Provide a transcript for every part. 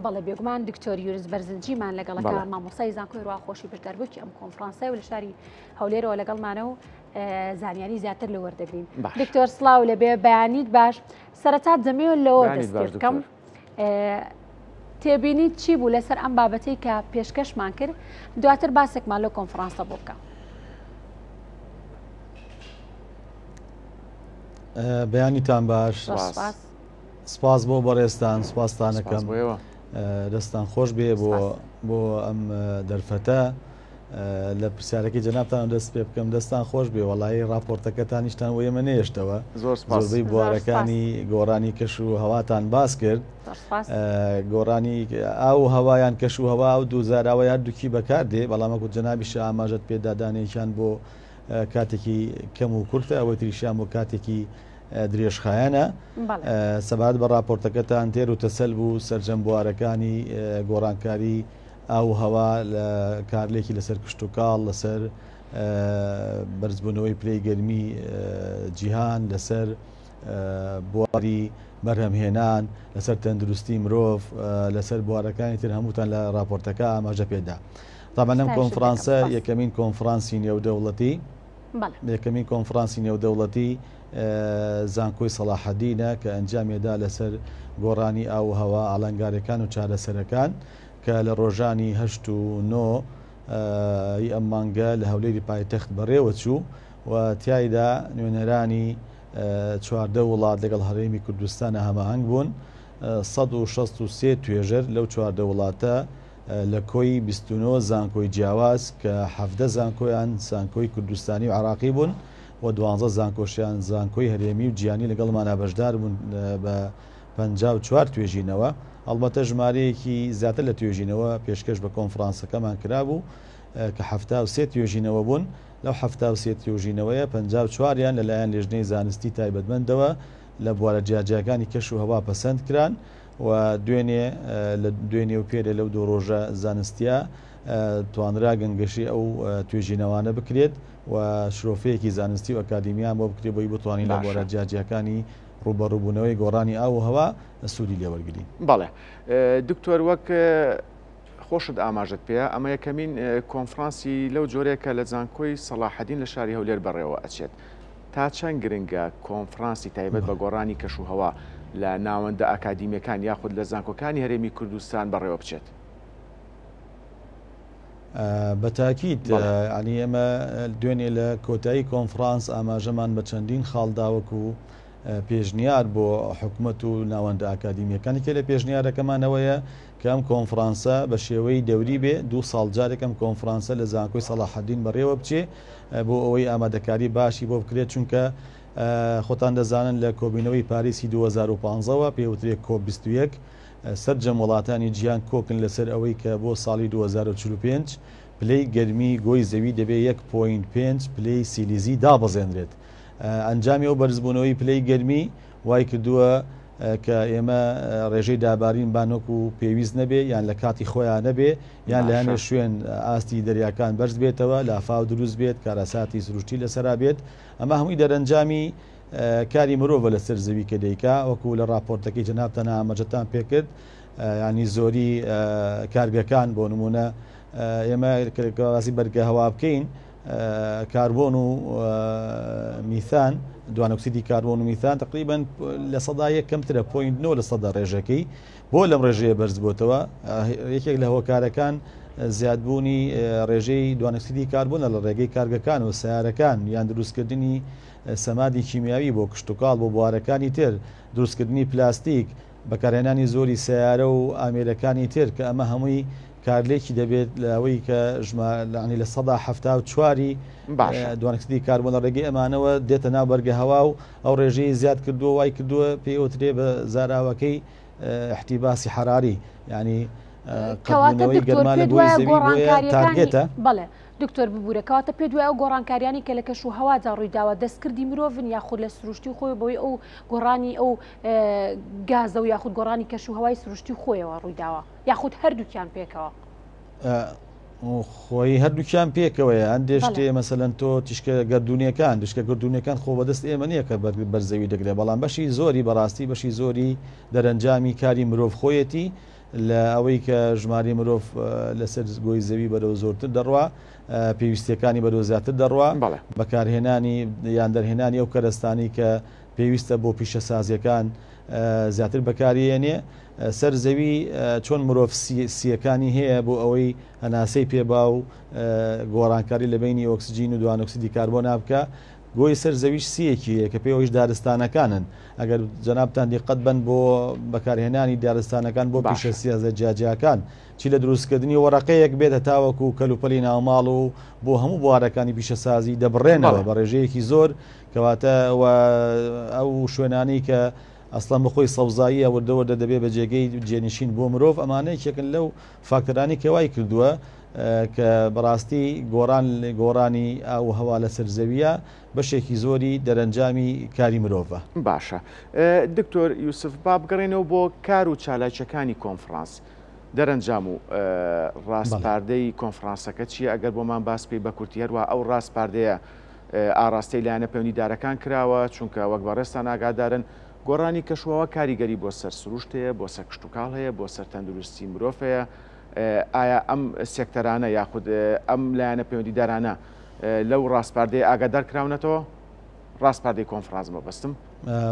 بەڵێ بێگومان دکتۆر یورس بەرزنجیمان لەگەڵەکە مامۆستای زانکۆی ڕوا خۆشی بەشداربووکی ئەم کۆنفرانسە و لە شاری هەولێرەوە لەگەڵمانە و زانیاری زیاتر لە وەردەگرین. دکتۆر سڵاو لەبێ بەیانیت باش سەرەتا دەمەوێت لەوە دەست پێ بکەم تێبینیت چی بوو لەسەر ئەم بابەتەی کە پێشکەشمان کرد دواتر باسێکمان لەو کۆنفرانسە بۆ بکە. بەیانیتان باش سپاس بۆ بەڕێزتان سپاستانەکەم دەستان خۆش بێ بۆ بۆ ئەم دەرفەتە لە پرسیارەکەی جەنابتان دەست پێ بکەم دەستان خۆش بێ وەڵایی ڕاپۆرتەکەتانیشتان بۆ ئێمە نێشتەوە زۆربەی بوارەکانی گۆڕانی کەش و هەواتان باس کرد گۆڕانی ئاو و هەوایان کەش و هەوا و دوو زاراوە هەردووکی بەکاردێ بەڵام وەکو جەنابیشە ئاماژەت پێدادانێکیان بۆ کاتێکی کەم و کورتە ئەوەی تریشیان بۆ کاتێکی درێژخایەنە. سەبارەت بە ڕاپۆرتەکەتان تێر و تەسەل بوو سەرجەم بوارەکانی گۆڕانکاری ئاو و هەوا لە کارلێکی لەسەر کشتوکاڵ، لەسەر بەرزبوونەوەی پلەی گەرمی جیهان، لەسەر بواری بەرهەمهێنان، لەسەر تەندروستی مرۆڤ، لەسەر بوارەکانی تر هەمووتان لە ڕاپۆرتەکە ئاماژە پێدا. تابعەن ئەم کۆنفرانسە یەکەمین کۆنفرانسی نێودەوڵەتی یەکەمین کۆنفرانسی نێودەوڵەتی زانکۆی سەڵاحەدینە کە ئەنجامیدا لەسەر گۆڕانی ئاو و هەوا، ئاڵنگاریەکان و چارەسەرەکان کە لە ڕۆژانی هەشت و نۆ ی ئەم مانگە لە هەولێری پایتەخت بەڕێوەچوو و تیایدا نوێنەرانی 14 وڵات لەگەڵ هەرێمی کوردستانە هەماهەنگ بوون. 163 توێژەر لەو 14 وڵاتە لە کۆی 29 زانکۆی جیاواز کە 17 زانکۆیان زانکۆی کوردستانی و عراقی بوون و 12 زانکۆشیان زانکۆی هەرێمی و جیهانی لەگەڵمانە بەشدار بوون بە 54 توێژینەوە. ئەڵبەتە ژمارەیەکی زیاتر لە توێژینەوە پێشکەش بە کۆنفرانسەکەمان کرابوو کە 73 توێژینەوە بوون. لەو 73 توێژینەوەیە 54یان لەلایەن لێژنەی زانستی تایبەتمەندەوە لە بوارە جیاجیاکانی کەش و هەوا پەسەند کران و دوێنێ لە دوێنێ و پێرێ لەو دوو ڕۆژە زانستیە توانرا گەنگەشەی ئەو توێژینەوانە بکرێت و شرۆفەیەکی زانستی و ئەکادیمیان بۆ بکرێت بۆی بتوانین لە بوارە جیاجیاکانی ڕووبەڕووبوونەوەی گۆڕانی ئاو و هەوا سوودی لێ وەرگرین. بەڵێ دکتۆر وەک خۆشت ئاماژەت پێیا ئەمە یەکەمین کۆنفرانسی لەو جۆرەیە کە لە زانکۆی سەڵاحەدین لە شاری هەولێر بەڕێوە ئەچێت. تا چەند گرنگە کۆنفرانسی تایبەت بە گۆڕانی کەشوهەوا لە ناوەندە ئاکادیمییەکان یاخود لە زانکۆکانی هەرێمی کوردستان بەڕێوە بچێت؟ بە تاکید یانی ئێمە دوێنێ لە کۆتایی کۆنفرانس ئاماژەمان بە چەندین خاڵ دا وەکو پێشنیار بۆ حکومەت و ناوەندە ئاکادیمییەکان. یەکێ لە پێشنیارەکەمان ئەوەیە کە ئەم کۆنفرانسە بە شێوەی دەوری بێ، دوو ساڵ جارێک ئەم کۆنفرانسە لە زانکۆی سەڵاحەدین بەڕێوە بچێ بۆ ئەوەی ئامادەکاری باشی بۆ بکرێت، چونکە خۆتان دەزانن لە کۆبینەوەی پاریسی 2015 وە پێوترێ کۆپ 21 سەرجەم وڵاتانی جیهان کۆکن لەسەر ئەوەی کە بۆ ساڵی 2045 پلەی گەرمی گۆی زەوی دەبێ 1.5 پلەی سیلیزی دابەزێنرێت. ئەنجامی ئەو بەرزبوونەوەی پلەی گەرمی وای کردووە کە ئێمە ڕێژەی دابارین بان وەکو پێویست نەبێ یان لە کاتی خۆیان نەبێ یان لە هەنێ شوێن ئاستی دەریاکان بەرز بێتەوە لافاو دروست بێت کارەساتی سروشتی لەسەرا بێت ئەمە هەمووی دەرەنجامی کاری مرۆڤە لەسەر زەوی کە دەیکا وەکو لە ڕاپۆرتەکەی جەنابتان ئاماژەتان پێکرد ینی زۆری کارگەکان بۆ نمونە ئێمە باسی بەرگە هەوا بکەین کاربۆن و میثان دوانۆکسیدی کاربۆن و میثان تقریبا 1% کەمترە point نۆ لە سەدا ڕێژەکەی بۆ لەم ڕێژەیە بەرز بۆتەوە یەکێک لە هۆکارەکان زیادبوونی ڕێژەی دوانۆکسیدی کاربۆنە لە ڕێگەی کارگەکان و سیارەکان یان دروستکردنی سەمادی کیمیاوی بۆ کشتتوکاڵ بۆ بوارەکانی تر دروستکردنی پلاستیک بەکارهێنانی زۆری سەیارە و ئامێرەکانی تر کە ئەمە هەمووی کارلێکی دەبێت لەوەی کە ژمارە 74% ی باشە. دوانکسیدی کاربۆن لە ڕێگەی ئەمانەوە دێتە ناو بەرگە هەوا و ئەو ڕێژەی زیاد کردووە وای کردووە پێی ئەوترێ بە زاراوەکەی احتباسی حراری یعنی کەواتە قەربوونەوەی دکتۆر گەرما لە پێت گۆی وایە زەوی بۆیە گۆڕانکاریەکانی تارگێتە. بەڵێ دکتۆر ببورە کەواتە پێت وایە ئەو گۆڕانکاریانی کە لە کەش و هەوادا ڕوویداوە دەستکردی مرۆڤن یاخود لە سروشتی خۆی بەوەی ئەو گۆڕانی ئەو گازە و یاخود گۆڕانی کەش و هەوای سروشتی خۆیەوە ڕوویداوە یاخود هەردووکیان پێکەوە؟ خۆی هەردووکیان پێکەوەیە هەندێ شتێ مەسەلەن تۆ تیشکە گەردوونیەکان تیشکە گەردوونیەکان خۆ بەدەست ئێمە نییە کە بەر زەوی دەگرێت بەڵام بەشی زۆری بەڕاستی بەشی زۆری دەرەنجامی کاری مرۆڤ خۆیەتی. لە ئەوەی کە ژمارەی مرۆڤ لەسەر گۆی زەوی بەرەو زۆرتر دەڕوا، پێویستیەکانی بەرەو زیاتر دەڕوا، بەکارهێنانی یان دەرهێنانی ئەو کەرەستانەی کە پێویستە بۆ پیشەسازیەکان زیاتر بەکاریێنێ. سەر زەوی چۆن مرۆڤ سییەکانی هەیە بۆ ئەوەی هەناسەی پێ با و گۆڕانکاری لە بەینی ئۆکسجین و دوانۆکسیدی کاربۆنا بکا، گۆی سەر زەویش سییەکی هەیە کە پێوەیش دارستانەکانن. ئەگەر جەنابتان دیقەت بەن بۆ بەکارهێنانی دارستانەکان بۆ پیشە سیاسە جیاجیاکان، چی لە دروستکردنی وەرەقەیەک بێت هەتاوەکو کەلوپەلی ناوماڵ و بۆ هەموو بوارەکانی پیشەسازی دەبڕێنەوە بە ڕێژەیەکی زۆر، کەواتە و ئەو شوێنانەی کە ئەسڵەن بەخۆی سەوزاییە وردە وردە دەبێ بە جێگەی جێنشین بۆ مرۆڤ، ئەمانە یەکێکن لەو فاکتەرانەی کە وای کردووە کە بەڕاستی گۆڕان گۆڕانی ئاو و هەوا لەسەر زەوییە بەشێکی زۆری دەرەنجامی کاری مرۆڤە. باشە دکتۆر یوسف با بگەڕێینەوە بۆ کار و چالاکیەکانی کۆنفڕانس. دەرەنجام و ڕاسپاردەی کۆنفڕانسەکە چییە ئەگەر بۆمان باس بکەی بە کورتی هەروەها ئەو ڕاسپاردەیە ئاڕاستەی لایەنە پەیوەندیدارەکان کراوە، چونکە وەک بەڕێزتان ئاگادارن گۆڕانی کەشوهەوا کاریگەری بۆ سەر سروشت هەیە، بۆ سەر کشتوکاڵ هەیە، بۆ سەر تەندروستی مرۆڤ هەیە، ئایا ئەم سێکتەرانە یاخود ئەم لایەنە پەیوەندیدارانە لەو ڕاسپاردەیە ئاگادار کراونەتەوە؟ ڕاسپاردەی کۆنفرانس مەبەستم.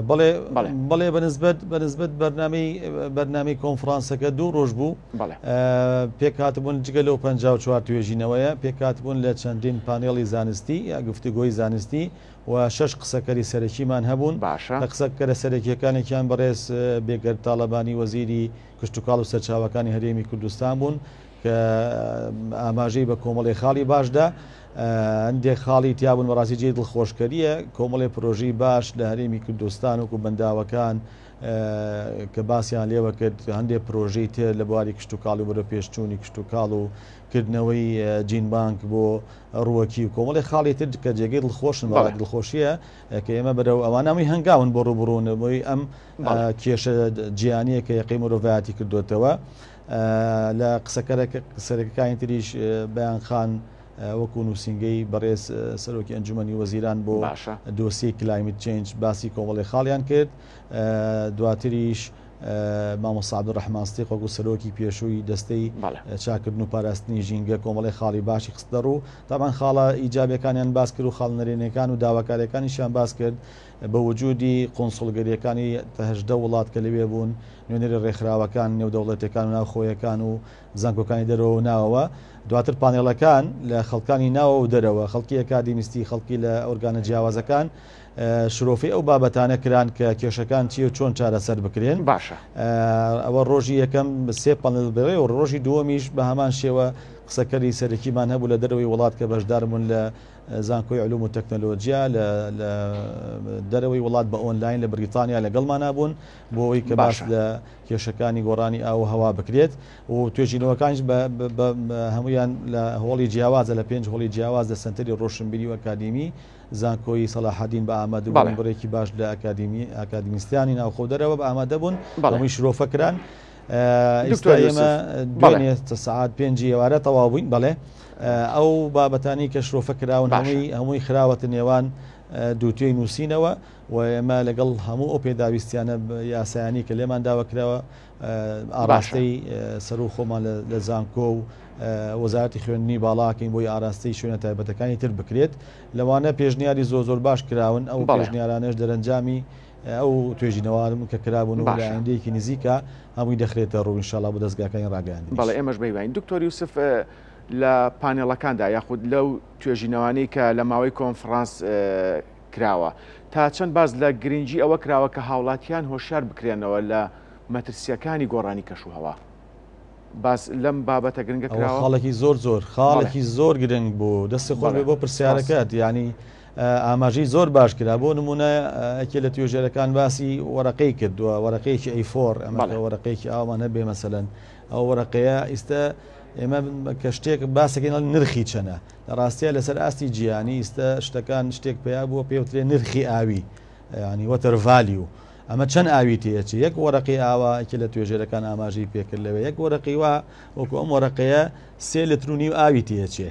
بەڵێ بەڵێ بەنسبەت بەنسبەت بەرنامەی بەرنامەی کۆنفرانسەکە دوو ڕۆژ بوو پێکهاتبوون جگە لەو 54 توێژینەوەیە پێکهاتبوون لە چەندین پانێڵی زانستی یا گفتوگۆی زانستی و شەش قسەکەری سەرەکیمان هەبوون باشە لە قسەکەرە سەرەکیەکانێکیان بەڕێز بێگەرد تاڵەبانی وەزیری کشتوکاڵ و سەرچاوەکانی هەرێمی کوردستان بوون کە ئاماژەی بە کۆمەڵی خاڵی باشدا هەندێک خاڵی تیابوون بەڕاستی جێی دڵخۆشکەرییە، کۆمەڵێ پرۆژەی باش لە هەرێمی کوردستان وەکو بەنداوەکان کە باسیان لێوە کرد، هەندێک پرۆژەی تر لە بواری کشتوکاڵی و بەرەوپێشچوونی کشتوکاڵ و کردنەوەی جین بانک بۆ ڕووەکی و کۆمەڵێ خاڵی تر کە جێگەی دڵخۆشن بەڕاستی دڵخۆشییە کە ئێمە بەرەو ئەوانە هەمووی هەنگاون بۆ ڕووبڕوونەوەی ئەم کێشە جیهانییە کە یەقەی مرۆڤایەتی کردۆتەوە. لە قسەکەرە سەرەکەکانی تریش بەیان خان وەکو نووسینگەی بەڕێز سەرۆکی ئەنجومەنی وەزیران بۆ دۆسیەی climate change باسی کۆمەڵی خاڵیان کرد دواتریش مامۆستا عەبدولڕەحمان ستیق وەکو سەرۆکی پێشووی دەستەی چاکردن و پاراستنی ژینگە کۆمەڵی خاڵی باشی خستە ڕوو تامان خاڵە ئیجابەکانیان باس کرد و خاڵ نەرێنەکان و داواکاریەکانیشیان باس کرد بە وجودی قونسوڵگەریەکانی 18 وڵات کە لەوێ بوون نوێنەری ڕێکخراوەکان نێودەوڵەتەکان و ناوخۆیەکان و زانکۆکانی دەرەوە و ناوەوە، دواتر پانێڵەکان لە خەڵکانی ناوەوە و دەرەوە، خەڵکی ئەکادیمیستی، خەڵکی لە ئۆرگانە جیاوازەکان شرۆفەی ئەو بابەتانە کران کە کێشەکان چییە و چۆن چارەسەر بکرێن. باشە. ئەوە ڕۆژی یەکەم سێ پانێڵ بڕێ و ڕۆژی دووەمیش بە هەمان شێوە قسەکەری سەرەکیمان هەبوو لە دەرەوەی وڵات کە بەشدار بوون لە زانکۆی علوم و تەکنەلۆجیا لە دەرەوەی وڵات بە ئۆنلاین لە بریتانیا لەگەڵمانا بوون بۆ ئەوەی کە باس لە کێشەکانی گۆڕانی ئاو و هەوا بکرێت و توێژینەوەکانیش بە هەموویان لە هۆڵی جیاوازە لە پێنج هۆڵی جیاواز لە سەنتەری ڕۆشنبیری و ئەکادیمی زانکۆی سەلاحەدین بە ئامادەبوونی بڕێکی باش لە ئەکادیمی ئەکادیمیستانی ناوخۆ دەرەوە بە ئامادەبوون هەمووی شرۆفە کران. ئێستا ئێمە دوێنێ سەعات پێنجی ئێوارە تەواو بووین بەڵێ ئەو بابەتانی کە شرۆفە کراون هەمووی هەمووی خراوەتە نێوان دووتوێی نووسینەوە و ئێمە لەگەڵ هەموو ئەو پێداویستیانە یاسایانی کە لێمان داوا کراوە ئاراستەی سەرو خۆمان لە زانکۆ و وەزارەتی خوێندنی باڵاکەین بۆی ئاراستەی شوێنە تایبەتەکانی تر بکرێت لەوانە پێشنیاری زۆر زۆر باش کراون ئەو پێشنیارانەش دەرەنجامی ئەو توێژینەوانە کە کرابوون و لە ئایندەیەکی نزیکە هەمووی دەخرێتە ڕوو ئینشاڵڵا بۆ دەزگاکانی ڕاگەیاندنیش. بەڵێ ئێمەش بەهیواین. دکتۆر یوسف لە پانێڵەکاندا یاخود لەو توێژینەوانەی کە لە ماوەی کۆنفڕانس کراوە، تا چەند باس لە گرنگی ئەوە کراوە کە هاوڵاتیان هۆشیار بکرێنەوە لە مەترسییەکانی گۆڕانی کەشوهەوا؟ باس لەم بابەتە گرنگە ئەوە کراوە؟ خاڵێکی زۆر زۆر خاڵێکی زۆر گرنگ بوو دەستی خۆش بێ بۆ پرسیارەکەت یعنی ئاماژەی زۆر باش کرا بۆ نمونە یەکێ لە توێژەرەکان باسی وەرەقەی کردووە وەرەقەیەکی A4 ئەمە وەرەقەیەکی ئاوامان هەبێ مەسەلەن ئەو وەرەقەیە ئیستا ئێمە کە شتێک باسەکەین نرخی چەنە لە ڕاستیە لەسەر ئاستی جیهانی ئیستا شتەکان شتێک پیا بووە پێوترێ نرخی ئاوی ینی water value ئەمە چەند ئاوی تێچێ یەک وەرەقی ئاوا یەکێ لە توێژەرەکان ئاماژەی پێکرد لەوێ یەک وەرەقی وا وەکو ئەم وەرەقەیە سێ لتر و نیو ئاوی تێچێ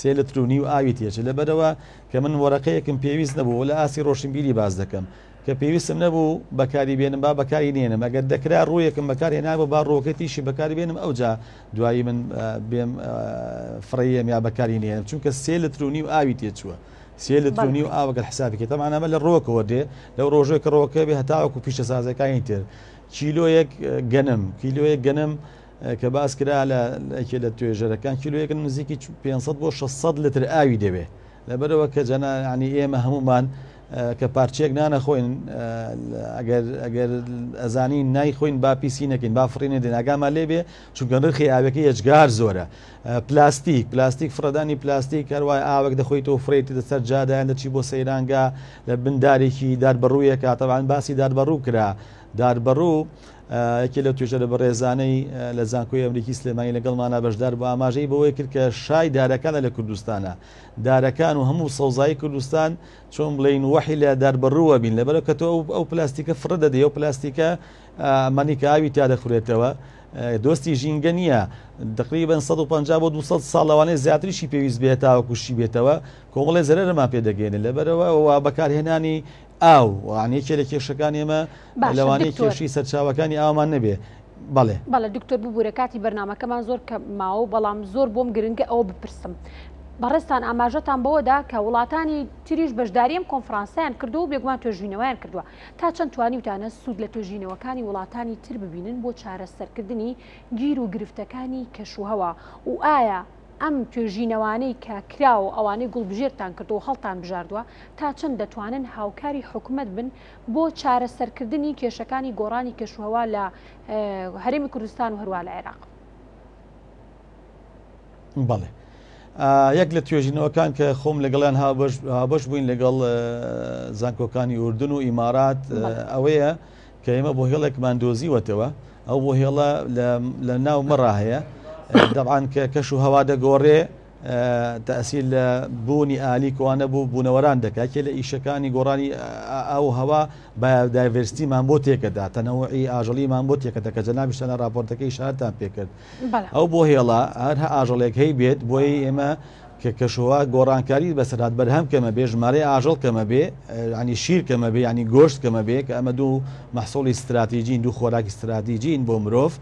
سێ لتر و نیو ئاوی تێچێ لەبەرەوە کە من وەرەقەیەکم پێویست نەبوو لە ئاستی ڕۆشنبیری باس دەکەم. کە پێویستم نەبوو بەکاری بێنم با بەکاری نێنم ئەگەر دەکرا ڕوویەکم بەکار هێنابوو با ڕووەکەی تیشی بەکاری بێنم ئەوجا دوایی من بێم فڕێیەم یا بەکاری نێنم چونکە سێ لتر و نیو ئاوی تێچووە سێ لتر و نیو ئاو ئەگەر حسابی کەی تەبعەن ئەمە لە ڕووەکەوە دێ لەو ڕۆژەی کە ڕووەکە بێ هەتاوەکو پیشەسازەکانی تر کیلۆیەک گەنم کیلۆیەک گەنم کە باس کرا لە یەکێ لە توێژەرەکان کیلۆیەک نزیکی 500 بۆ 600 لتر ئاوی دەوێ لەبەرئەوە کە جەنا یانی ئێمە هەموومان کە پارچەیەک نان ئەخۆین ئەگەر ئەگەر ئەزانین نایخۆین با پیسی نەکەین با فڕی نەدەین ئاگامان لێ بێ چونکە نرخی ئاوەکەی یەجگار زۆرە پلاستیک پلاستیک فڕەدانی پلاستیک هەروای ئاوێک دەخۆیتەوە فڕێیت لەسەر جادایان دەچی بۆ سەیرانگا لە بن دارێکی دار بەڕوویەکە تەبعەن باسی دار بەڕوو کرا دار بەڕوو یەکێ لەو توێژەرە بەڕێزانەی لە زانکۆی ئەمریکی سلێمانی لەگەڵمانە بەشدار بوو ئاماژەی بەوەی کرد کە شای دارەکانە لە کوردستانە دارەکان و هەموو سەوزایی کوردستان چۆن بڵێین وەحی لە داربەڕووە بین لەبەرەوە کە تۆ ئەو پلاستیکە فڕە دەدەی ئەو پلاستیکە مەنی کە ئاوی تیا دەخورێتەوە دۆستی ژینگە نییە تقریبا 150 بۆ 200 ساڵ لەوانەیە زیاتریشی پێویست بێت تاوەکو شی بێتەوە کۆمەڵی زەرەرمان پێ دەگەێنێت لەبەرەوە و بەکارهێنانی ئاو وان یەکێ لە کێشەکان ئێمە لەوانەیە کێشی سەرچاوەکانی ئاومان نەبێ بەڵێ. بەڵێ دکتۆر ببورە کاتی بەرنامەکەمان زۆر کەم ماوە بەڵام زۆر بۆم گرنگە ئەوە بپرسم. بەڕێزتان ئاماژەتان بەوەدا کە وڵاتانی تریش بەشداری ئەم کۆنفرانسەیان کردووە و بێگومان توێژینەوەیان کردووە. تا چەند توانیوتانە سوود لە توێژینەوەکانی وڵاتانی تر ببینن بۆ چارەسەرکردنی گیر و گرفتەکانی کەشوهەوا و ئایا ئەم توێژینەوانەی کە کراوە و ئەوانەی گوڵبژێرتان کردووە و هەڵتان بژاردووە تا چەند دەتوانن هاوکاری حکومەت بن بۆ چارەسەرکردنی کێشەکانی گۆڕانی کەشوهەوا لە هەرێمی کوردستان و هەروە لە عێراق؟ بەڵێ. یەک لە توێژینەوەکان کە خۆم لەگەڵیان هاوبەش بووین لەگەڵ زانکۆکانی ئوردن و ئیمارات ئەوەیە کە ئێمە بۆ هێڵێکمان دۆزیوەتەوە ئەو بۆ هێڵە لە ناو مەڕا هەیە دەبان کە کەش و هەوا دەگۆڕێ تەئسیر لە بوونی ئالی کوانە بوو بوونەوەران دەکا کێ لە ئیشەکانی گۆڕانی ئاو هەوا biodiversity مان بۆ تێکەدا تەنەوعی ئاژەڵیمان بۆ تێکەدا کە جەنابیشتان لە ڕاپۆرتەکەی ئیشارەتان پێکرد ئەو بۆ هێڵە هەر ئاژەڵێک هەی بێت بۆی ئێمە کە کەشوهەوا گۆڕانکاری بەسەرات بەرهەم کەمە بێ ژمارەی ئاژەڵ کەمە بێ ینی شیر کەمە بێ ینی گۆشت کەمە بێ کە ئەمە دوو مەحسوڵی ستراتیجین دوو خۆراکی ستراتیجین بۆ مرۆڤ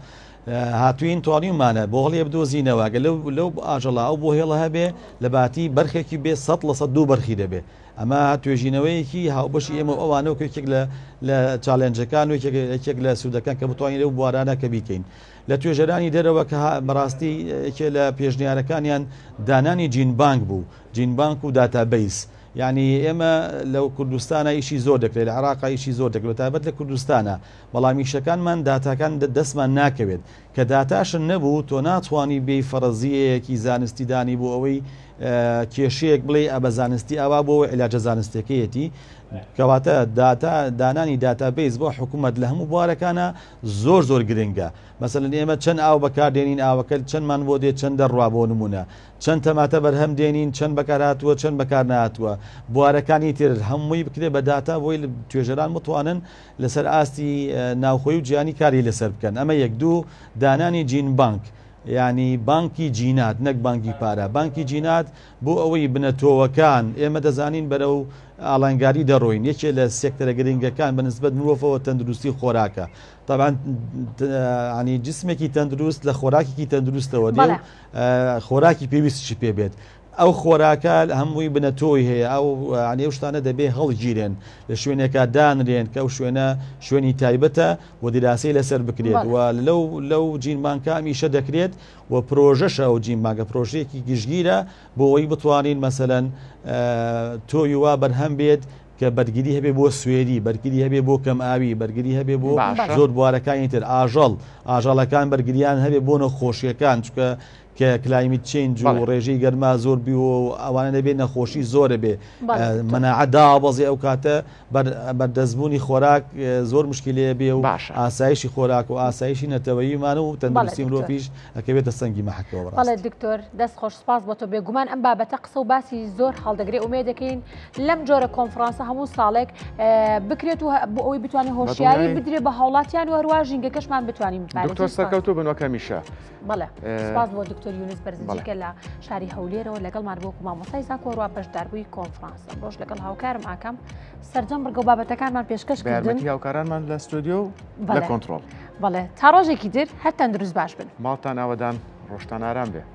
هاتوین توانیومانە بۆ هەڵێ بدۆزینەوە گە لەو لەو ئاژەڵە ئەو بۆ هێڵە هەبێ لە باتی بەرخێکی بێ 100% دوو بەرخی دەبێ ئەمە توێژینەوەیەکی هاوبەشی ئێمە و ئەوانە و یەکێک لە لە challenge ەکان و یەکێک لە سوودەکان کە بتوانین لەو بوارانە کە بیکەین لە توێژەرانی دەرەوە کە بەڕاستی یەکێ لە پێشنیارەکانیان دانانی gene bank بوو gene bank و database یعنی ئێمە لە کوردستانە ئیشی زۆر دەکرێت لە عراقا ئیشی زۆر دەکرێت تایبەت لە کوردستانە بەڵام ئیشەکانمان داتاکان دەستمان ناکەوێت کە داتاشت نەبوو تۆ ناتوانی بێی فەرەزیەیەکی زانستی دانی بۆ ئەوەی کێشەیەک بڵێ ئە بە زانستی ئاوا بۆ عیلاجە زانستەکەیەتی کەواتە داتا دانانی database بۆ حکوومەت لە هەموو بوارەکانە زۆر زۆر گرنگە مەسەلەن ئێمە چەند ئاو بەکاردێنین ئاوەکە چەندمان بۆ دێت چەند دەڕوا بۆ نمونە چەند تەماتە بەرهەم دێنین چەند بەکارهاتووە چەند بەکار نهاتووە بوارەکانی تر هەمووی بکرێ بە داتا بۆی توێژەران بتوانن لەسەر ئاستی ناوخۆی و جیهانی کاری لەسەر بکەن ئەمە یەک دوو دانانی gene bank یعنی بانکی جینات نەک بانکی پارە بانکی جینات بۆ ئەوەی بنەتۆوەکان ئێمە دەزانین بەرەو ئاڵنگاری دەڕۆین یەکێ لە سێکتەرە گرنگەکان بە نسبەت مرۆڤەوە تەندروستی خۆراکە طبعا ینی جسمێکی تەندروست لە خۆراکێکی تەندروستەوە دێ خۆراکی پێویستشی پێ بێت ئەو خۆراکە هەمووی بنەتۆی هەیە ئەو یانی ئەو شتانە دەبێ هەڵگیرێن لە شوێنێکا دانرێن کە ئەو شوێنە شوێنی تایبەتە و دیراسەی لەسەر بکرێت و لەو لەو gene bank ە ئەم ئیشە دەکرێت و پرۆژەشە ئەو gene bank ە پرۆژەیەکی گشتگیرە بۆ ئەوەی بتوانین مەسەلەن تۆوی وا بەرهەم بێت کە بەرگری هەبێ بۆ سوێری بەرگری هەبێ بۆ کەم ئاوی بەرگری هەبێ بۆ زۆر بوارەکانی تر ئاژەڵ ئاژەڵەکان بەرگریان هەبێ بۆ نەخۆشیەکان چونکە کە climate change و ڕێژەی گەرما زۆر بی و ئەوانە دەبێ نەخۆشی زۆرە بێ مەناعە دابەزێ ئەو کاتە بەردەستبوونی خۆراک زۆر مشکلەیە بێ و باشە. ئاسایشی خۆراک و ئاسایشی نەتەوەییمان و تەندروستی مرۆڤیش ئەکەوێتە سەنگی مەحەکەوە بەڵێ بەڕاستی. دکتۆر دەست خۆش سپاس بۆ تۆ بێگومان ئەم بابەتە قسە و باسی زۆر هەڵدەگرێ ئومێد دەکەین لەم جۆرە کۆنفرانسە هەموو ساڵێک بکرێت و بۆ ئەوەی بتوانین هۆشیاری بەدڵنیایی. بدرێ بە هاوڵاتیان و هەروە ژینگەکەشمان بتوانین دکتۆر بپارێزین. سپاس. سەرکەوتوو بن وەک هەمیشە. بەڵێ سپاس بۆ دکتۆر. دکتۆر یونس بەرزنجی کە لە شاری هەولێرەوە لەگەڵمان بۆ مامۆستای زانکۆ ڕوا بەشداربووی کۆنفرانس ئەمڕۆش لەگەڵ هاوکارم ئاکام سەرجەم بڕگە و بابەتەکانمان پێشکەش کردن هاوکارانمان لە ستۆدیۆ و لە کۆنترۆڵ بەڵێ تا ڕۆژێکی تر هەر تەندروست باش بن ماڵتان ئاوەدان ڕۆژتان ئارام بێ.